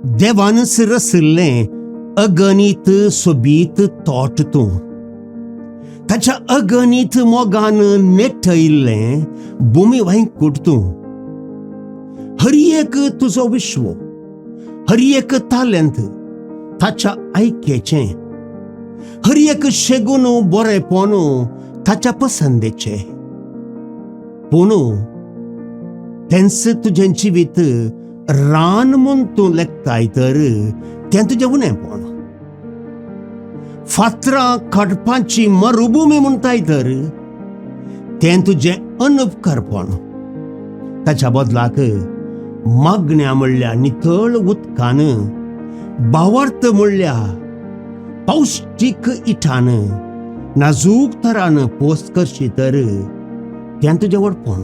देवानच रचिल्लें अगणीत सोबीत तोट तूं, ताच्या अगणीत मोगान नेटयिल्लें भुमी वांयकूट तूं. हर एक तुजो विश्व, हर एक तालेंत ताच्या आयकेचें, हर एक शेगून बरेपण ताच्या पसंदेचें. पूण तेंच तुजें जिवीत रान म्हूण तूं लेखताय तर तें तुजें उणेपण. फातरां काडपाची मरुभूमी म्हणटाय तर तें तुजें अनुपकारपण. ताच्या बदलाक मागण्या म्हणल्या नितळ उदकान, भावार्थ म्हणल्या पौश्टीक इठान नाजूक तरान पोस करशी तर तें तुजें व्हडपण.